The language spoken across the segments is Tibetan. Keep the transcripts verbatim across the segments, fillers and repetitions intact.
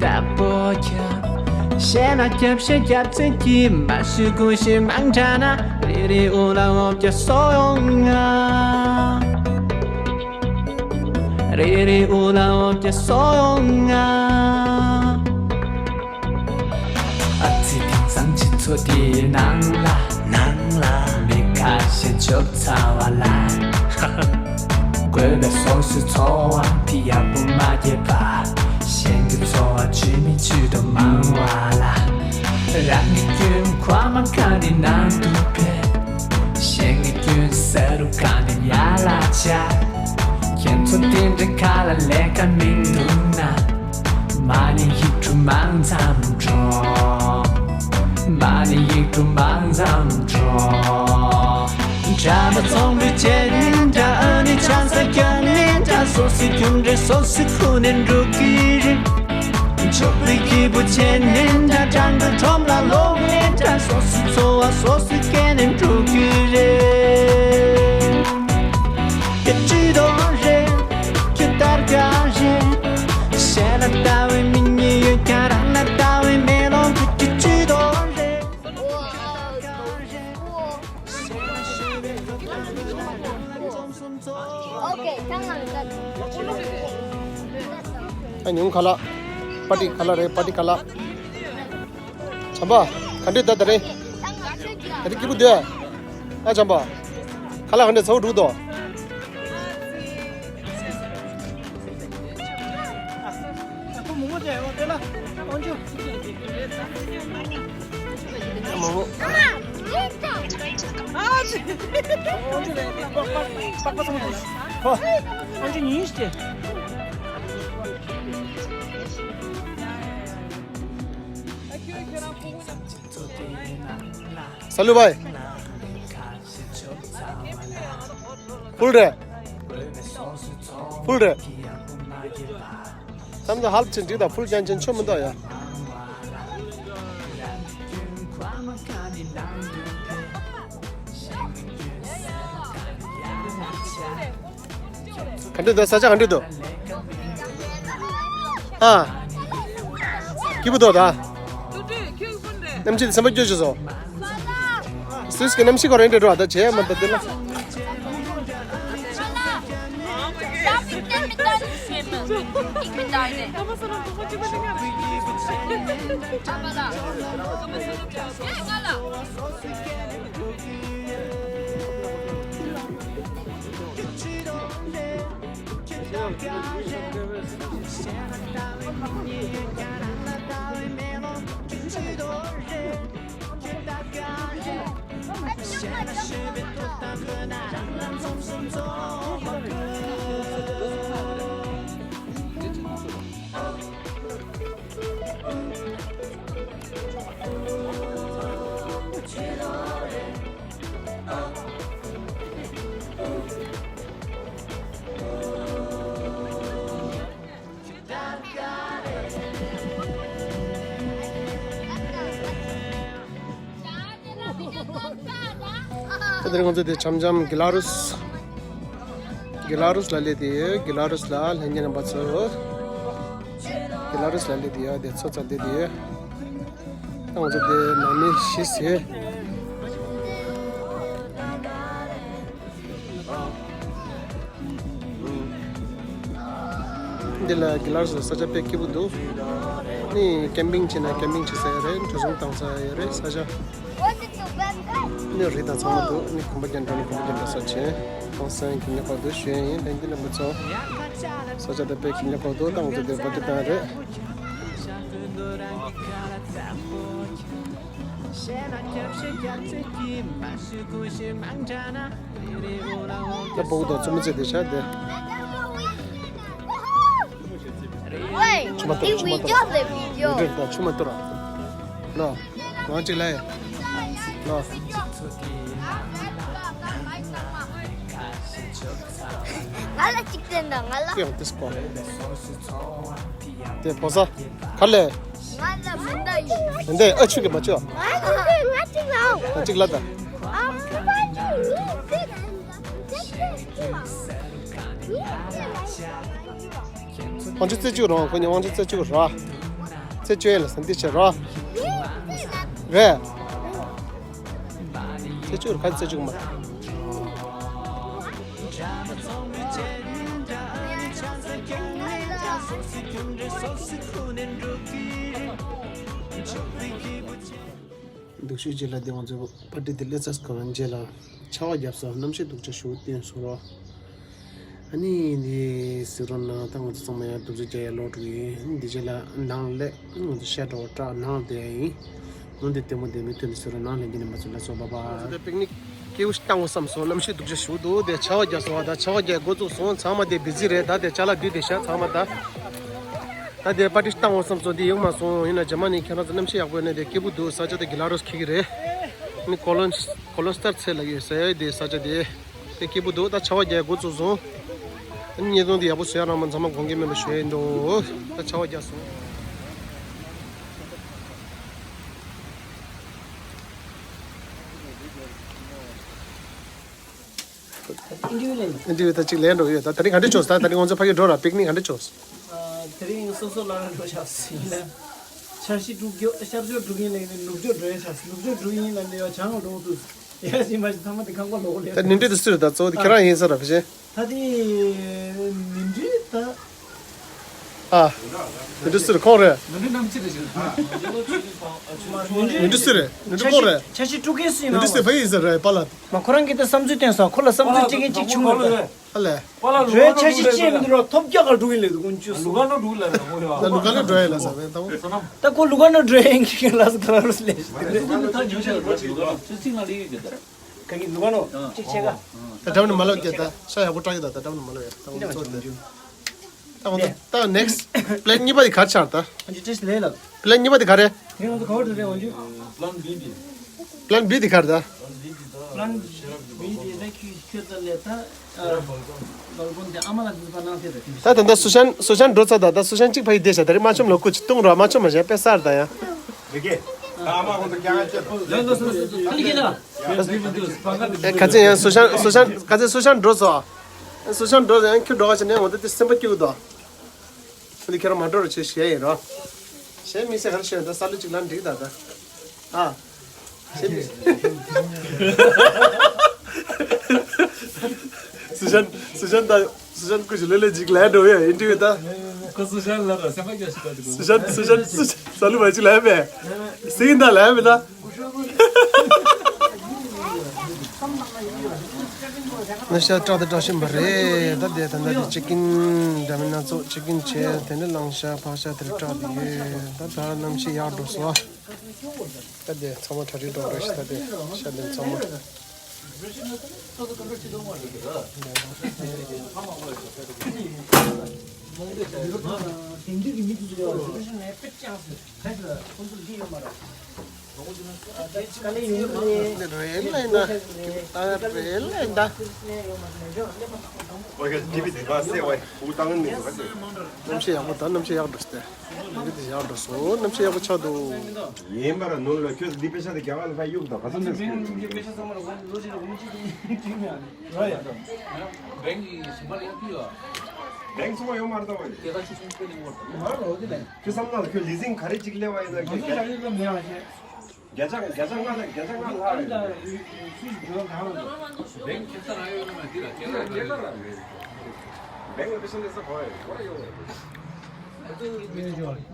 བདག་པོ་ཁྱབ། གཞན་ལ་རྒྱབ་བཤད་རྒྱབ་རྩེན་གྱིས་མ་ཞུ་དགོས་ཤེས་མང་དྲགས་ན། རེ་རེ་འུ་ལ་འོ་བརྒྱལ་སོ་ཡོང་ང་། རེ་རེ་འུ་ལ་འོ་བརྒྱལ་སོ་ཡོང་ང་། ཨ་ཙི། དེང་སང་སྤྱི་ཚོགས་འདིའི་ནང་ལ། ནང་ལ། མི་ཁ་ཤས་ཆོབ་ཚ་བ་ལ། དགོས་པའི་སོ་སོའི་འཚོ་བ་དེ་ཡག་པོ་མ་སྐྱེལ་བར། གཞན་གྱི་འཚོ་བ་ཇི་མི་ཇི་ལྟར་མང་བ་ལ། རང་གི་སྐྱོན་མཁོ་མ་གང་ནི་ནང་དུ་འཕེན། གཞན་གྱི་སྐྱོན་ཟ་རུ་གང་ནི་ཡ་ལ་ཆ། ཁྱེད་ཚོ་དེ་འདྲའི་ཁ་ལ་ལས་ཀ་མི་འདུག་ན། མ་ཎི་ཡིག་དྲུག་མང་ཙམ་འགྲོ། མ་ཎི་ཡིག་དྲུག་མང་ཙམ་འགྲོ། འདྲ་མ་ཚོང་འབྲེལ་བྱས་ནས་འདྲ། ཨ་ནི་ཆང་ས་བརྒྱབ་ནས་འདྲ། སོ་སོའི་རྒྱུ་འབྲས་སོ་སོའི་ཁུར་ནས་འགྲོ་གི་རེད། ཕྱུག་པོའི་སྐྱིད་པོ་བྱས་ནས་འདྲ། སྤྲང་པོའི་ཁྲོམ་ལ་ལོག་ནས་འདྲ། སོ་སོའི་འཚོ་བ་སོ་སོའི་སྐེ་ནས་འགྲོ་གི་རེད། སྐྱིད་སྡུག་རེད། ཁྱོད་ལྟར་དགའ་རེད། གཞན་ལ་ལྟ་བའི་མིག་གཉིས་ཡོད་ཀྱང་། རང་ལ་ལྟ་བའི་མེ་ལོང་གི་སྐྱིད་སྡུག་རེད། ཨ་ཉུང་ཁ་ལག་པ་ཏི་ཁ་ལག་རེད། པ་ཏི་ཁ་ལག་བྱམས་པ། ག་འདྲས་འདུག་ད་རེས། ད་རེས་སྐྱིད་པོ་འདུག་ཨ། བྱམས་པ། ཁ་ལག་ག་འདྲས། ཚ་བོ་འགྲོ་འདུག་ས་ལུ་བའི། ཕུལ་རེད། ཕུལ་རེད། ད་མི་ད་ཧལ་ཅན་འགྲིག་ད། ཕུལ་ཅན་ཅན་ཆོ་མི་འདུག་ཡ། ག་འདྲ་འདུག་ས་ཆ་ག་འདྲ་འདུག་ཨ། སྐྱིད་པོ་འདུག་ད། གནམ་གཤིས་དེ་སེམས་པ་སྐྱོ་ཤོས་སོ། སུས་ཀྱི་གནམ་གཤིས་ཁོ་རང་འདྲ་འགྲོ་ཨ། ད་བྱས་མ་ད་འདི་ལ། ད་དེ་རིང་ང་ཚོ་དེ་འཆམ་འཆམ་གི་ལ་རུས། གི་ལ་རུས་ལ་སླེབས་དེ་ཡོད། གི་ལ་རུས་ལ་ལྷན་རྒྱས་རྣམ་པ་ཚོ། གི་ལ་རུས་ལ་སླེབས་དེ་ཡོད། དེ་ཚོ་ཚ་དེ་དེ་ཡོད། ད་ང་ཚོ་དེ་ནང་མི་བཞི་ཟེར། འདི་ལ་གི་ལ་རུས་ལ་ས་ཆ་དཔེ་སྐྱིད་པོ་འདུག་ནི་ཀེམ་པིང་བྱེད་ན་ཀེམ་པིང་བྱེད་ས་ཡོད་རེད། འགྲོ་སོང་བཏང་ས་ཡོད་རེད། ས་ཆ་ནི་རི་དང་ཚང་མ་འདུག་ནི་གོམ་པ་རྒྱག་འགྲོ་ནི་གོམ་པ་རྒྱག་འགྲོ་ས་བྱེད། གང་སང་གི་ཉོ་ག་འདུག་ཞུ་ཡ་ཡིན། ལྷན་རྒྱས་རྣམ་པ་ཚོ། ས་ཆ་དེ་དཔེ་གི་ཉོ་ག་འདུག་ད་ང་ཚོ་དེ་པར་ཊི་བཏང་རེད། ད་སྤོ་བོ་དང་བཙུན་མོ་བཙལ་བསྡད་ཤག་དེ། Wait, ཆུ་མ་གཏོར། ཆུ་མ་གཏོར། video. བི་ཌི་ཡོ་ལྟ། ཆུ་མ་གཏོར་ར། ལོ། ང་གཅིག་ལ་ཡ། ལོ། ང་ལ་གཅིག་སྟོན་དང་། ང་ལ། ཡང་དེ་སྐོར། དེ་ཕོ་ས། ག་ལེ། ང་ལ་མི་འདའ་ཡིན། འདི་ཨ་ཆུ་གི་མ་ཆུ། ང་་ལ་ང་གཅིག་ལ། ང་གཅིག་ལ་ད། ཨ་ཕ་ཆུ་ཡིན། དབང་ཆུ་རྩེ་གཅིག་རོང་། ཁོ་གཉིས་དབང་ཆུ་རྩེ་གཅིག་ར། རྩེ་གཅིག་ལ་ཟིན་ཏི་ཆེ་ར། རེད། རྩེ་གཅིག་ར། ཁ་རྩེ་གཅིག་མ། འདུག་ཤོས་རྗེས་ལ་དེ་ང་ཚོ་པར་ཊི་དེ་སླེབས་ཚར་གོང་རྗེས་ལ་ཆར་པ་བརྒྱབ་སོང་། གནམ་གཤིས་སྡུག་ཅག་ཞེ་པོ་བསྟན་སོང་རོ། ཨ་ནི་འདི་ཟེར་རོ་ན་ད་ང་ཚོ་ཚང་མ་ཡང་སྡུག་ཅག་རྒྱག་ཡ་ལོག་འགྲོ་གི་ཡིན། འདི་རྗེས་ལ་ནང་སླེབས། ང་ཚོ་ཤ་འདྲ་བོ་སྐྲག་ནང་སླེབས་ཡ་ཡིན། འོན་ཏེ་ལྟད་མོ་དེ་མི་ཐོན་ཟེར་རོ། ནང་སླེབས་ཀྱི་ནི་མ་ཚོ་ལ་སོ་བ་བ། ད་པིག་ནིག་སྐྱིད་པོ་ཞིག་བཏང་དགོས་བསམ་སོང་། གནམ་གཤིས་སྡུག་ཅག་ཞེ་པོ་འདུག་དེ་ཆར་པ་བརྒྱབ་སོང་བ། ད་ཆར་པ་བརྒྱབ་འགོ་བཙུགས་སོང་། ཚང་མ་དེ་བི་ཛི་རེད། ད་དེ་ཅ་ལག་བསྡུས་བསྡད་ཤག་ཚང་མ་ད། ད་དེ་པར་ཊི་བཏང་དགོས་བསམ་སོང་། དེ་ཡོང་མ་སོང་། ཡིན་ན་རྗེས་མ་ནས་ཁྱེད་རང་ཚོ་གནམ་གཤིས་ཡག་པོ་ཡོད་ན་དེ་སྐྱིད་པོ་འདུག་ས་ཆ་དེ་གི་ལ་རོས་ཁེ་གི་རེད། ནི་ཀོ་ལོན་ཀོ་ལོན་སྟར་ཚེ་ལ་ཡོད་ས་དེ་ས་ཆ་དེ་དེ་སྐྱིད་པོ་འདུག་ད་ཆར་པ་བརྒྱབ་འགོ་བཙུགས་སོང་། ཨ་ནི་བརྙན་ཐུང་དེ་ཡག་པོ་བཟོ་ཡ་རང་མ་ཚང་མ་དགོངས་འགལ་མེད་པ་ཞུ་ཡ་ཡིན་འགྲོ། ད་ཆར་པ་བརྒྱབ་སོང་། ཨིན་ཊར་བིའུ་ལེན། ཨིན་ཊར་བིའུ་ད་ཅིག་ལེན་འགྲོ་ཡོད། ད་ད་རིང་ག་འདྲ་བྱུང་སོང་། ད་ད་རིང་ང་ཚོ་ཕ་གི་འགྲོ་ར། པིག་ནིག་ག་འདྲ་བྱུང་སོང་། ཨ། དེ་རིང་སོ་སོ་ལ་ར་འགྲོ་ཆགས་སོང་། ཡིན་ན་ཤར་ཕྱོགས་དྲུག་རྒྱུག་ཤར་ཕྱོགས་དྲུག་ཡིན་ལ་ཡིན་ན་ནུབ་ཕྱོགས་འགྲོ་ཡ་ཆགས་སོང་། ནུབ་ཕྱོགས་དྲུག་ཡིན་ལ་ནས་ཡ་བྱང་འགྲོ་འདུག་ཡ་ཞིག་མ་ཞིག་ཚང་མ་དེ་ཁང་པ་ལོག་ལས། ད་ནིན་འདྲི་དུ་སུ་རེད། ད་གཙོ་བོ་དེ་ཁྱེད་རང་ཡིན་ས་ར་ཕི་ཤེ། ད་དེ་ནིན་འདྲི་ད། ཨ། ནིན་འདྲི་སུ་རེད། ཁོང་རེད། ནིན་འདྲི་རྣམ་ཅི་རེད་ཞུ། ནིན་འདྲི་སུ་རེད། ནིན་འདྲི་ཁོང་རེད། ཆ་ཤས་དྲུག་གིས་སུ་ཡིན་ནིན་འདྲི་སུ་ཕ་ཡིན་ས་རེད་པ་ལ། མ་ཁོ་རང་གིས་ད་བསམ་ཚུལ་བཏོན་སོང་། ཁོ་ལ་བསམ་ཚུལ་གཅིག་གིས་གཅིག་བྱུང་བ་རེད། ཨ་ལས། རོའི་ཆ་ཤས་གཅིག་མི་འདུག་རོ། ཐོབ་རྒྱག་ག་འགྲོ་གི་ལས་འདུག་ཀུན་ཅུ་སུ། ལུ་ག་ནོ་འགྲོ་གི་ལ་ར་ཧོ་ཡ། ད་ལུ་ག་ནོ་འགྲོ་ཡ་ལ་ས་བས་ད་བོ། ད་ཁོ་ལུ་ག་ནོ་འགྲོ་ཡ་ཡིན་གི་ལ་ས་ག་ར་རུ་སླེ་ཤི། ད་ཉོ་ཆ་ལ་འགྲོ་ཆ་ལུ་ག་ནོ་ཆུ་ཚིག་ལ་ལི་ཡོད་གི་ད། ག་གི་ལུ་ག་ནོ་གཅིག་ཆེ་ག་ད་འགྲམ་ནས་མ་ལོག་གི་ད་ཤ་ཡག་པོ་སྐྲག་གི་ད། ད་འགྲམ་ནས་མ་ལོག་ཡ་ད་ཁོ་ཚོ་དེ། ད་འོ་ད་ད་ནེག་སི་པི་ལན་གཉིས་པ་དེ་ག་རེ་ཆགས་ད། ཨ་ཅི་ཏྲེས་ལེ་ལ། པི་ལན་གཉིས་པ་དེ་ག་རེ། དེ་ང་ཚོ་ག་བར་འགྲོ་རེད་འོན་ཅུ། པི་ལན་བི་དེ་ག་རེ་ད། པི་ལན་བི་དེ་ད་ཁྱོད་ཁྱོད་ད་ལས་ད། ཨ། སྦལ་ཀོན་དེ་ཨ་མ་ལ་འདི་པ་ནང་དེ་རེད། ད་ད་ད་སུ་ཤན་སུ་ཤན་འགྲོ་ཚར་ད། ད་སུ་ཤན་གཅིག་ཕ་ཡི་བསྡད་ཤག་ད་རེས་མ་ཆོམ་ལོ་ཀུ་ཅི་བཏུང་རོགས། མ་ཆོམ་མ་གཞན་དཔེ་གསར་ད་ཡ། དེ་གས། ད་ཨ་མ་ཁོང་ཚོ་ཀྱང་ཅི། ལོ་ལོ་སོ་སོ་སོ་ཁ་ལི་ཁི་ལ། ཨེ་ཁ་ཅི་ཡང་སུ་ཤན་སུ་ཤན་ཁ་ཅི་སུ་ཤན་འགྲོ་ཚར། སུ་ཤན་འགྲོ་ཚར་ཡང་ཁྱོད་འགྲོ་ག་ཅི་ནས་འོ་ད་དེ་སེམས་པ་སྐྱིད་གི་འདུག་འདི་ཁྱེད་རང་མ་འགྲོ་རོགས་བྱེད་ཞེས་ཡིན་རོ། གཞན་མི་སེ་ག་རེ་བཤད་ད་ས་ལུ་གཅིག་ལ་འགྲིག་ད་ད། ཨ། གཞན་མི་སེ། སུ་ཤན་སུ་ཤན་ད་སུ་ཤན་ཀུ་ཤུ་ལེ་ལེ་ཅིག་ལ་འགྲོ་ཡ་ཨིན་ཊར་བིའུ་ད། ཁོ་སུ་ཤན་ལ་ར་སེམས་པ་སྐྱོ་ཞིག་ད་དེ་གོ། སུ་ཤན་སུ་ཤན་སུ་ཤན་ས་ལུ་བ་ཅིག་ལ་མེད། སིང་ད་ལ་མེད་ད། ང་ཤ་སྐྲག་དང་སྐྲག་བཞིན་པ་རེད། ད་དེ་ད་ད་དེ་ཅི་ཀིན་འདྲ་མིན་སྣ་ཚོགས་ཅི་ཀིན་བྱས། དེ་ནས་གླང་ཤ་ཕག་ཤ་དེར་སྐྲག་དེ་ཡོད། ད་ད་གནམ་གཤིས་ཡག་འགྲོ་སོང་། ད་དེ་ཚང་མ་གྲ་སྒྲིག་འགྲོ་རེད་ཤག་ད་དེ་ཤ་དེ་ཚང་མ། རེད་ལ་ཡིན་ད། ཨ་རེད་ལ་ཡིན་ད། གནམ་གཤིས་ཡག་པོ་ད་གནམ་གཤིས་ཡག་འགྲོ་སྟེ། གནམ་གཤིས་ཡག་འགྲོ་སོང་། གནམ་གཤིས་ཡག་པོ་ཆགས་འདུག་ཡིན་པ་ར་ནོར་ལ་ཁྱོད་འདི་པེ་ཤ་དེ་རྒྱ་གར་ལ་ཕ་གཡུག་དང་ག་ཚོད་འདུག་ཟེར། ར་ཡ། བེང་གི་ཞིང་པ་ལ་ཡང་ཕུལ་བ། བེང་ཚོང་ཡོད་མ་རེད་ད་བ། སྐྱེད་ཀ་ཆུ་ཚོད་དཔེ་ནས་ངོར་དང་། མ་རེད་འོ་དེ་ལས། ཁྱོད་བསམ་ན་ཁྱོད་ལི་ཟིང་ག་རེ་ཅིག་སླེབས་བ་ཡིན་ན། ང་ཚོ་ཞག་ཡོད་ལ་མེད་བ་ཞེས། བརྒྱ་ཆ་བརྒྱ་ཆ་ལྔ་ལ་བརྒྱ་ཆ་ལྔ་ལྷག་རེད། སུས་འགྲོ་གང་རེད། བེང་ཁེ་ས་ར་ཡོད་ན་འདི་ལ་སྐྱེད་ཀ་ར་ཡོད། བེང་ལ་པེ་ཤ་ལེ་ས་གོ་ཡ་གོ་ར་ཡོད།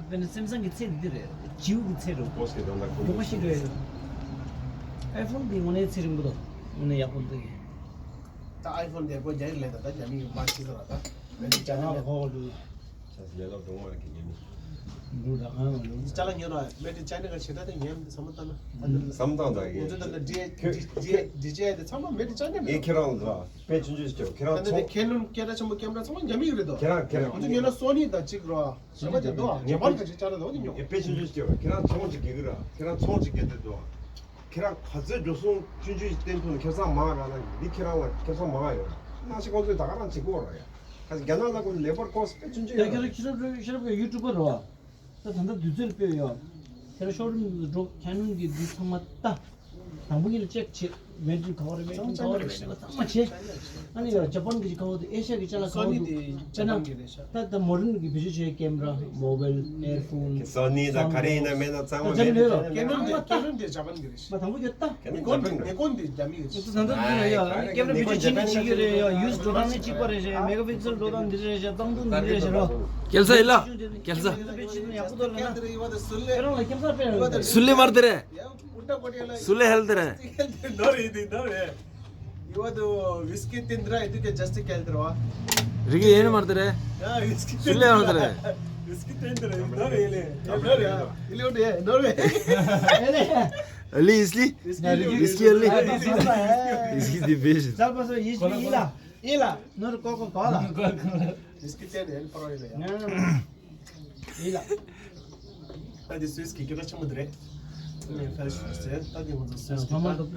དཔེར་ན་སེམ་སང་གི་ཚེ་འདི་རེད། ཇིའུ་གི་ཚེ་རེད། ཀོས་ཀྱི་དོན་དག་ཁོ་ལོ་ཤི་རེད། ཨའི་ཕོན་འདི་དངོས་གནས་ཚེ་རིང་པོ་འདུག་དངོས་གནས་ཡག་པོ་འདུག་ད་ཨའི་ཕོན་འདི་སྒོ་རྒྱག་གི་ལས་ད་ད་རྒྱ་མི་གི་མ་ཤི་ས་ར་ད། རྒྱ་ནག་ལ་ཧོ་ཧོ་འདུག་ལས་ལོ་གྲོང་མ་གི་རྒྱ་མི། འདུག་ད་ཨང་ལོ། ཅ་ལག་ཉོ་ར་མེད་དེ་ཅ་ནེ་ག་ཞེ་དྲག་དེ་ཉན་བསམ་བློ་བཏང་ན། བསམ་བཏང་ད་ཡིན། ང་ཚོ་ད་ལྟ་ཌི་ཌི་ཌི་ཇེ་དེ་ཚང་མ་མེད་དེ་ཅ་ནེ་ངས་ཁྱེད་རང་ལ་དཔེ་ཆུང་ཆུང་ཞིག་ཁྱེད་རང་ད་ལྟ་ཚོང་ཁེ་ནོན་སྐད་གྲགས་ཆེན་པོ་ཀེམ་ར་ཚང་མ་རྒྱ་མི་གི་རེད་དོ། ཁྱེད་རང་ཁྱེད་རང་ང་ཚོ་ཉོས་ན་སོ་ནི་དང་གཅིག་རོ། ཞེ་པོ་ཅིག་འདུག་ཨ། ཇ་པན་ག་ཅིག་ཅ་ལག་འདུག་ཉོ། དཔེ་ཆུང་ཆུང་ཞིག་ཁྱེད་རང་ཚོང་ཅིག་རྒྱག་གི་ར་ཁྱེད་རང་ཚོང་ཅིག་རྒྱག་དེ་འདུག་ཨ། ཁྱེད་རང་ག་ཚོད་འགྲོ་སོང་ཆུང་ཆུང་ཞིག་བསྟན་ཐུབ་ན་ཁེ་བཟང་མང་རག་ན་འདི་ཁྱེད་རང་ལ་ཁེ་བཟང་མང་ཡོད། ནང་ཆེ་ཁོང་ཚོས་ད་ག་རང་བྱེད་དགོས་ར་ཡ། ཁ་ཅིག་རྒྱ་ནག་ལ་ཁོ་ལེ་བར་ཀོ་སི་དཔེ་ཆུང་ཆུང་ཡ་ཡོད་ཁྱེད་ར། རང་ཁྱེད་རང་ཁྱེད་རང་ཡུ་ཊུ་བར་རེད་བ། ད་ད་ལྟ་དུས་ཚོད་སྤེལ་ཡོད། ཁྱེད་རང་ཤོ་རུམ་འགྲོ་ཁྱེད་རང་གི་འདི་ཚང་མ་ལྟ། དང་པོ་ཉིད་ལ་ཅེག་བྱེད། མེད་དུ་ག་བ་རེད་མེད་དུ་ག་བ་རེད་མེད་པ་ཚང་མ་བྱེད། ཨ་ནི་ཡ་ཇ་པན་གི་ཅིག་ག་བ་དེ་ཨེ་ཤ་གི་ཅ་ལག་ག་བ་སོ་ནི་འདུག་དེ་ཇ་པན་གི་རེད་ཤག་ད་ད་མོ་ཌན་གི་བེད་སྤྱོད་བྱེད་ཀེམ་ར་མོ་བེལ་ཨེར་ཕོན་སོ་ནི་ད་ག་རེ་ཡིན་ན་མེད་ན་གཙང་མ་ད་ཇ་མེད་ནི་རེད་རོ། ཀེམ་ར་དེ་ཀེམ་ར་དེ་ཇ་པན་གི་རེད་ཤག་མ་དང་པོ་ཡོད་ད། ནི་ཀོན་ནི་ཀོན་དེ་ཇ་མི་གི་རེད་ཤག་ད་ད་ད་ཡ་ཀེམ་ར་བེད་སྤྱོད་བྱེད་ནི་བྱེད་ཀྱི་རེད་ཡ། ཡུ་སི་འགྲོ་སྟངས་ནི་གཅིག་པ་རེད་ཤག་མེ་ག་ཕིག་སེལ་འགྲོ་སྟངས་འདི་རེད་ཤག་གཙང་ཐུང་འདི་རེད་ཤག་རོ། སྐལ་བཟང་ཡིན་ལ་སྐལ་བཟང་། ཁྱེད་རང་ལ་སྐལ་བཟང་སྤྲད་ར། སུ་ལེ་མར་དེ་རེད། सुले हेल्दरे। युवा तो विस्की तिंद्रा इदु के जस्ट केल्दरवा। रिगी ಏನು ಮಾಡ್ತಾರೆ? या विस्की सुले ಮಾಡ್ತಾರೆ. विस्की तिंद्रा इदु रे. इले उठे नोरे. अली इसली. विस्की अली. इसकी दिवेश. चल बस ये इला इला नोर कोको कोला. विस्की तिंद्रा परवाइले. ཡིན་ལ། ད་དེ་སུད་སི་གི་སྐད་གྲགས་ཆེན་པོ་དེ་རེད། ངས་ཕལ་ཆེར་ཟེར་ད་དེ་ང་ཚོ་སུད་སི་གི་ཕ་མ་ད་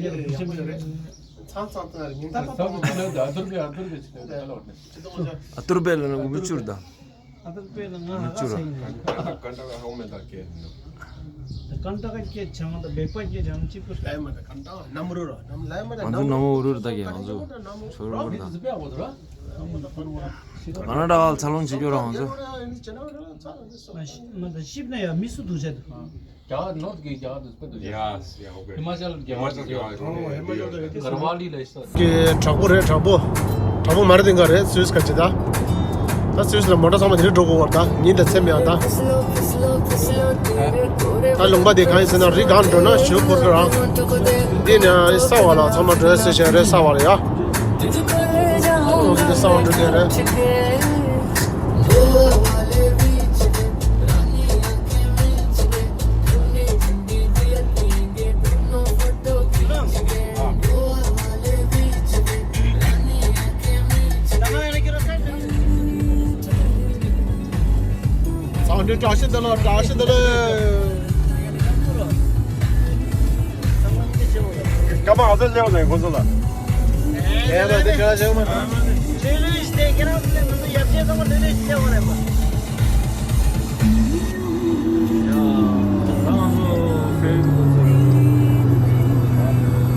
ཡག་པོ་ཡོད་རེད། ཚང་ཚང་ཐོན་རེད་ཉིན་ཐ་ཐ་ཐོན་རེད། ཨ་ཐུར་བེ་ཨ་ཐུར་བེ་ཆི་ཐོན་རེད་ལ་ཨ་ཐུར་བེ་ལ་ནང་མི་བཅུར་ད། ཨ་ཐུར་བེ་ལ་ང་ཧ་ཧ་སེ་ཡིན། ཀན་ཊ་ཀ་ཧོ་མེ་ད་ཀེ། ཀན་ཊ་ཀ་ཀེ་ཆང་ད་བེག་པ་ཀེ་ཆང་གཅིག་པུ་ལ་ཡ་མ་ད་ཀན་ཊ་ནམ་རུ་ར་ནམ་ལ་ཡ་མ་ད་ང་ཚོ་ནམ་རུ་ར་ད་ཀེ་ང་ཚོ་ཆོ་རུ་ར་ད། ང་ན་ད་ཨ་ཚ་ལོང་བྱེད་རྒྱུ་ར་ང་ཚོ། མ་ཤི་མ་ད་ཤིབ་ན་ཡ་མི་སུ་དུ་ཆད། རྒྱ་གར་ནོར་གི་རྒྱ་གར་དུ་སྤེལ་དུ་ཡ། ཡ་ཧི་མ་ཅལ་རྒྱ་གར་དུ་ཡ། གར་ཝ་ལི་ལ་ཤི་ས། གི་དྲག་པོ་རེད་དྲག་པོ། དྲག་པོ་མ་རེད་དེ་འགའ་རེད་སུད་སི་ག་ཅི་ད། ད་སུད་སི་ལ་མོ་ཊ་ཚང་མ་དེ་རིང་འགྲོ་དགོས་བར་ད་ཉིན་དང་མཚན་མེད་ཨ་ད། ད་ལུང་པ་དེ་གང་ཡིན་ཟེར་ན་རི་སྒང་འགྲོ་ན་ཞོ་འཁོར་གི་རང་། འདི་ནས་ས་བ་ལ་ཚང་མ་འགྲོ་ཡ་སེ་ཤན་རེད་ས་བ་ལ་ཡ། འདི་ས་བ་འགྲོ་དེ་རེད། ཚང་མ་བཀྲ་ཤིས་བདེ་ལེགས་བཀྲ་ཤིས་བདེ་ལེགས། སྐར་མ་ཨ་ཙི་སླེབས་ནས་ཁོ་ཚོ་ལ། ཨེ་ལ་དེ་ག་ལ་བྱེད་མ། ལུས་ལུས་ཞིག་དེ་ཁྱེད་རང་ཚོ་ལས་མི་འདུག་ཡབ་ཆེན་ཚང་མ་ལུས་ལུས་ཞིག་སླེབས་པ་རེད་པ།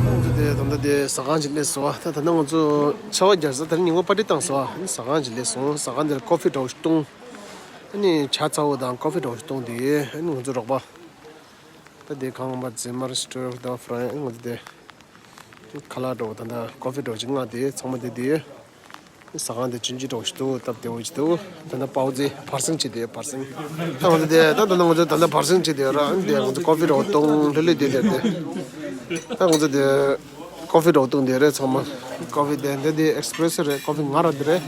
ང་ཚོ་དེ་ད་ལྟ་དེ་ཟ་ཁང་ཅིག་སླེབས་སོང་བ། ད་ད་ལྟ་ང་ཚོ་ཆར་པ་བརྒྱབ་ས་ད་རིང་ཉིན་གུང་པར་ཊི་བཏང་སོང་བ། ཟ་ཁང་ཅིག་སླེབས་སོང་། ཟ་ཁང་དེར་ཀོ་ཕི་འདྲ་བོ་ཞིག་བཏུང་། ཨ་ནི་ཇ་ཚ་བོ་དང་ཀོ་ཕི་འདྲ་བོ་ཞིག་བཏུང་དེ་ཨ་ནི་ང་ཚོ་རོགས་པ། ད་དེ་ཁང་པ་ཛི་མར་སི་ཊར་ད་ཧྥ་རན་ང་ཚོ་དེ་ཁ་ལག་འདྲ་བོ་ད་ད་ཀོ་ཕི་འདྲ་བོ་ཅིག་མངགས་དེ་ཚང་མ་དེ་དེ་ཟ་ཁང་དེ་ཆུང་ཆུང་འདྲ་བོ་ཞིག་འདུག་སྟབས་བདེ་བོ་ཞིག་འདུག་ད་ད་པའོ་ཙི་བར་སེང་ཅིག་དེ་བར་སེང་ད་ང་ཚོ་དེ་ད་ད་ང་ཚོ་ད་ད་བར་སེང་ཅིག་དེ་ར་ཨ་ནི་དེ་ང་ཚོ་ཀོ་ཕི་འདྲ་བོ་བཏུང་ལྷོད་ལྷོད་དེ་དེ་དེ་ད་ང་ཚོ་དེ། ཀོ་ཕི་འདྲ་བོ་བཏུང་དེ་རེད་ཚང་མ། ཀོ་ཕི་དེ་འདི་འདི་ཨེག་སི་པི་རེ་སི་རེད། ཀོ་ཕི་ང་ར་འདི་རེད།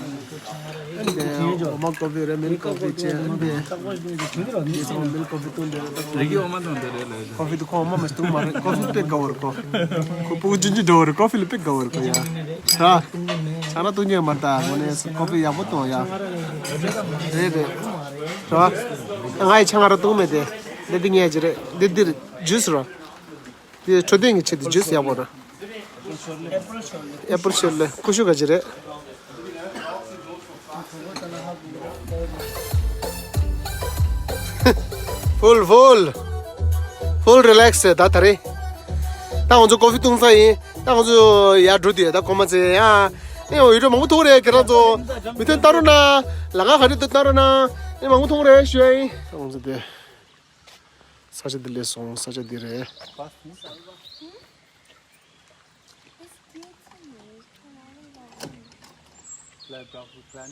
འདི་འོ་མ་ཀོ་ཕི་རེད། མིལ་ཀོ་ཕི་བྱས། འདི་འདི་ཚང་མ་མིལ་ཀོ་ཕི་བཏུང་དེ་རེད། ད་རིག་གི་འོ་མ་བཏུང་དེ་རེད་ལ། ཀོ་ཕི་དེ་ཁོ་འོ་མ་མ་བཏུང་མ་རེད། ཀོ་ཕི་དཔེ་དགའ་བོ་རེད་ཁོ། ཁོ་སྤུ་གུ་ཆུང་ཆུང་འདྲ་བོ་རེད། ཀོ་ཕི་ལ་དཔེ་དགའ་བོ་རེད་ཁོ་ཡ། ར། ཆང་རག་བཏུང་མཁན་མ་རེད་ད། དངོས་གནས་ཀོ་ཕི་ཡག་པོ་བཏུང་ཡ། རེད་རེད། ར། ང་ཡི་ཆང་རག་བཏུང་མེད་དེ། འདི་འདི་ངས་ཀྱི་རེད། འདི་འདིར་ཇུས་ར། དེ་འཕྲོད་བསྟེན་གྱི་ཆེད་དུ་ཇུས་ཡག་པོ་རེད། ཨེ་པལ་ཤོར་ལེ། ཨེ་པལ་ཤོར་ལེ། ཀུ་ཤུ་ག་ཅི་རེད། ཕུལ་ཕུལ། ཕུལ་རི་ལེག་སི་ད་ད་རེད། ད་ང་ཚོ་ཀོ་ཕི་བཏུང་ས་ཡིན། ད་ང་ཚོ་ཡར་འགྲོ་དུས་ད་གོ་མ་ཚེ་ཡ། ཨེ་འོ་ཡུ་ཊུབ་མང་པོ་མཐོང་རེད། ཁྱེད་རང་ཚོ་མི་ཐོན་ལྟ་རོགས་གནང་། ལ་ང་ག་རེ་འདུག་ལྟ་རོགས་གནང་། ཨེ་མང་པོ་མཐོང་རེད་ཞུ་ཡ་ཡིན། ད་ང་ཚོ་དེ། ས་ཆ་འདི་སླེབས་སོང་། ས་ཆ་འདི་རེད།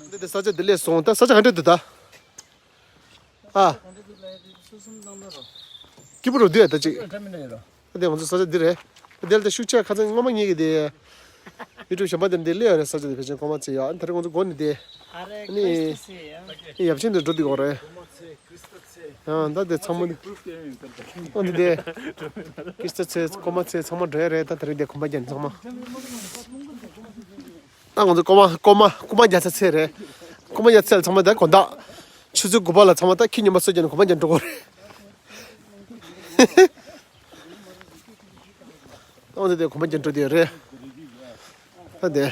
འདི་འདི་ས་ཆ་འདི་སླེབས་སོང་། ད་ས་ཆ་ག་འདྲ་འདུག་ད། ཨ། སྐྱིད་པོ་རུ་འདུག་ད་ཅིག་ད་དེ་ང་ཚོ་ས་ཆ་འདི་རེད། ད་དེ་ལ་ད་ཤུགས་ཆེ་ཁ་སང་སྔོན་མ་ངེད་ཀྱི་དེ། ཡུ་ཊུབ་གཞན་པ་དེ་འདི་སླེབས་ཡོད་རེད། ས་ཆ་འདི་ཕལ་ཆེར་གོ་མ་ཚེ་ཡ། ད་རེས་ང་ཚོ་སྒོ་ནས་དེ། ཨ་ནི་ཡབ་ཆེན་དུ་འགྲོ་དུས་གོ་རེད། ཡང་ད་དེ་ཚང་མ་འདི་ཨོ་འདི་དེ་ཀིས་ཏ་ཚེ་ཀོ་མ་ཚེ་ཚང་མ་འགྲོ་ཡ་རེད། ད་དེ་རིང་དེ་གོམ་པ་རྒྱག་ནས་ཚང་མ། ད་ང་ཚོ་ཀོ་མ་ཀོ་མ་ཀོ་མ་རྒྱག་ཚར་ཚེ་རེད། ཀོ་མ་རྒྱག་ཚར་ཚང་མ་ད་དགོང་དག་ཆུ་ཚོད་དགུ་པ་ལ་ཚང་མ་ད་ཁྱི་ཉི་མ་གསོད་རྒྱག་ནས་གོམ་པ་རྒྱག་འགྲོ་གོ་རེད། ཨོ་འདི་དེ་གོམ་པ་རྒྱག་འགྲོ་དེ་རེད། ད་དེ།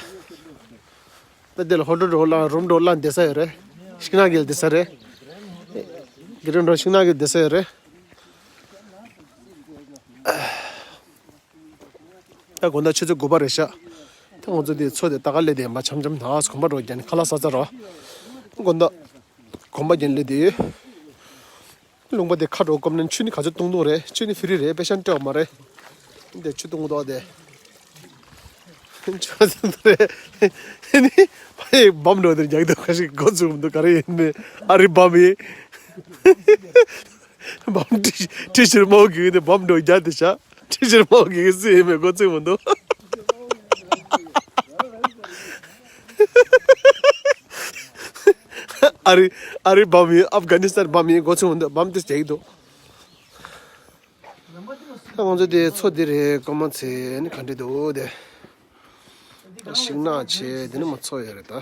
ད་དེ་ལ་ཧོ་ཏོ་འགྲོ་ལ་རུམ་འགྲོ་ལ་བསྡད་ས་ཡོད་རེད། ཤིང་ནགས་ཀྱི་བསྡད་ས་རེད། དེ་རིང་འགྲོ་ཤིང་ནགས་ཀྱི་བསྡད་ས་ཡོད་རེད། ད་དགོང་དག་ཆུ་ཚོད་དགུ་པ་རེད་ཤག་ད་ང་ཚོ་དེ་མཚོ་དེ་ད་ག་སླེབས་དེ་མ་འཆམ་འཆམ་ད་གོམ་པ་འགྲོ་རྒྱག་ནས་ཁ་ལག་ཟ་ཚར་རོ། དགོང་དག་གོམ་པ་རྒྱག་སླེབས་དེ། ལུང་པ་དེ་ཁ་དྲོ་སྐོམ་ན་ཆུ་ནི་ག་ཚོད་བཏུང་བཏུང་རེད། ཆུ་ནི་ཕི་རི་རེད། པེ་ཤན་སྤྲད་པ་མ་རེད། འདི་ཆུ་བཏུང་མདོག་དེ། ཆུ་བཏུང་རེད། ནི་ཕ་ཡི་བམ་འགྲོ་དེར་རྒྱག་དུས་ག་ཞིག་འགོ་ཚུགས་མི་འདུག་ག་རེ་ཡིན་ནི་ཨ་རི་བམ་ཡིན། བམ་ཁྲི་ཁྲི་ཕྱིར་མོ་གི་དེ་བམ་འགྲོ་རྒྱག་དེ་བྱ། ཁྲི་ཕྱིར་མོ་གི་སུ་ཡིན་མེད་འགོ་ཚུགས་མི་འདུག་ཨ་རི་ཨ་རི་བམ་ཡིན། ཨབ་གྷ་ནི་སི་ཐན་བམ་ཡིན། འགོ་ཚུགས་མི་འདུག་བམ་དེ་རྒྱག་གི་འདུག་ད་ང་ཚོ་དེ་མཚོ་འདི་རེད། ཀོ་མ་ཚེ་ནི་ག་འདྲ་འདུག་དེ། ཤིང་ནགས་ཆེ་དེ་ནི་མ་མཚོ་ཡོད་རེད་ད།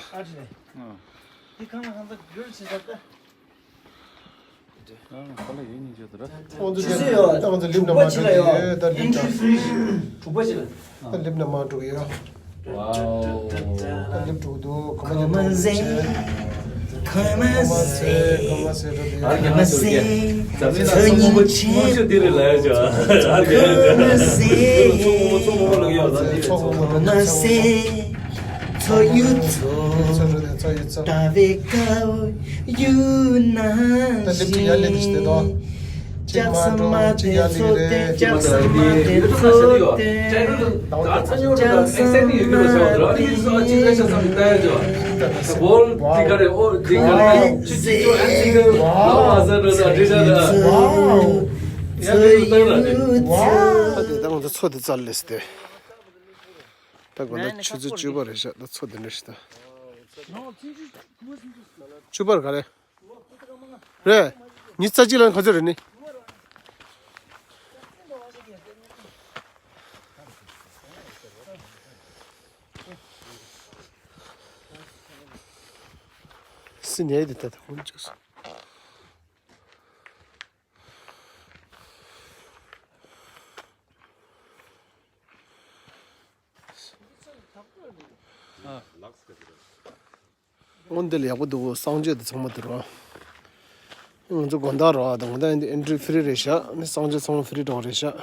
ཁོང་ཚོ་དེ་ད་ང་ཚོ་ལིབ་ནང་མ་འགྲོ་གི་ཡོད། ད་ལིབ་ནང་ད་ལིབ་ནང་མ་འགྲོ་གི་ཡོད། ད་ལིབ་འགྲོ་གི་འདུག་གོམ་པ་རྒྱག་མདོག་ཆེ། ཁོ་མ་ཟེ། ཁོ་མ་ཟེ། ཁོ་མ་ཟེ་འགྲོ་གི་ཡོད། ཁོ་མ་ཟེ། ཚོ་ཡུ་ཚོ། ཁོ་མ་ཟེ། ཚོ་ཡུ་ཚོ། ད་ལིབ་ཅིག་ཡར་སླེབས་ཏེ་ད། ཅིག་མ་འགྲོ་ཅིག་ཡར་སླེབས་རེད། ཅིག་མ་འགྲོ་དེ་ཡུལ་ཚོ་ཟེར་དུས་ཡོད། ཅ་ནུ་ད་ཚ་ཉོ་རུ་ད་ཨེག་སེན་ཊི་ཡོད་རྒྱུ་ར་ཤོག་ར་ཨ་ནི་སོ་ཨ་ཅིག་ལས་ཤ་ཚ་མི་ལྟ་ཡ་ཅོ། ད་བོལ་དི་ག་རེ་ཨོ་དི་ག་རེ་ཅི་ཅི་ཅོ་ཨན་སི་ག་ལ་བ་ཟ་ར་ད་དྲི་ད་ད། ཡ་ལས་ཡུལ་ལྟ་ར་དེ། ད་དེ་ད་ང་ཚོ་མཚོ་དེ་རྩར་སླེབས་ཏེ། ད་དགོང་དག་ཆུ་ཚོད་བཅུ་པ་རེད་ཤག་ད་མཚོ་དེ་འདྲ་ཞིག་ད། བཅུ་པར་ག་རེ། རེད། ཉི་ཤུ་རྩ་གཅིག་ལ་ག་ཚོད་རེད་ནི། སི་ནས་དེ་ད་ད་ཧུན་ཅོས། སྔོན་དེ་ལ་ཡག་པོ་འདུག་གསང་སྤྱོད་དེ་ཚང་མ་དེ་རོ། ང་ཚོ་དགོང་དག་རོ་དང་དགོང་དག་ཨེན་ཊི་རི་ཕི་རི་རེད་ཤག་ནི་གསང་སྤྱོད་ཚང་མ་ཕི་རི་འདྲ་བོ་རེད་ཤག་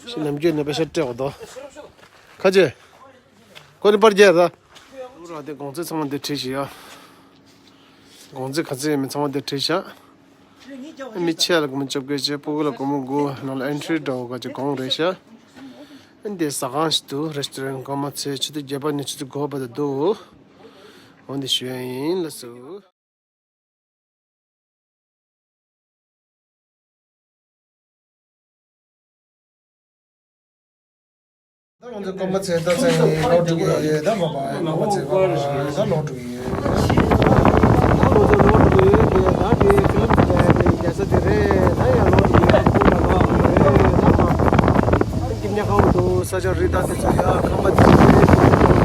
ཤི་ནམ་རྒྱུན་ནས་པེ་ཤ་སྤྲད་འོ་དོ། ཁ་ཅེ། ཁོ་ནི་པར་རྒྱག་ད། རོ་དེ་དགོང་ཚོད་ཚང་མ་དེ་བྲིས་ཤི་ཡ། དགོང་ཚོད་ག་ཚོད་ཡིན་མིན་ཚང་མ་དེ་བྲིས་ཤག་མི་ཆེ་ལ་སྒོར་མོ་བཅོ་བརྒྱད་བྱས། སྤུ་གུ་ལ་སྒོར་མོ་དགུ། ནང་ལ་ཨེན་ཊི་རི་འདྲ་བོ་ག་ཅིག་གོང་རེད་ཤག་འདི་ཟ་ཁང་ཞིག་འདུག་རེ་སི་ཊོ་རན་ཀོ་མ་ཚེ་ཆུ་ཚོད་བརྒྱད་པ་ནས་ཆུ་ཚོད་དགུ་པ་དུ་འདུག་འོ་འདི་ཞུ་ཡ་ཡིན། ལགས་སོ། ད་ང་ཚོ་ཀོམ་པ་ཚེ་ད་ཚེ་ཡིན་ལོག་འགྲོ་གི་ཡོད། ད་མ་པ་ཀོམ་པ་ཚེ་པ་ད་ལོག་འགྲོ་གི་ཡོད། ད་ང་ཚོ་ལོག་འགྲོ་གི་ཡོད། ད་དེ་ཕི་ལམ་དེ་རྒྱལ་ས་དེ་རེད། ད་ཡང་ལོག་འགྲོ་གི་ཡོད། ད་མ་ད་སྐྱིད་ཉག་གང་འདུག་ས་ཆ་རི་དྭགས་དེ་ཚོ་ཡ་ཁང་པ་དེ་ཚོ་རེད།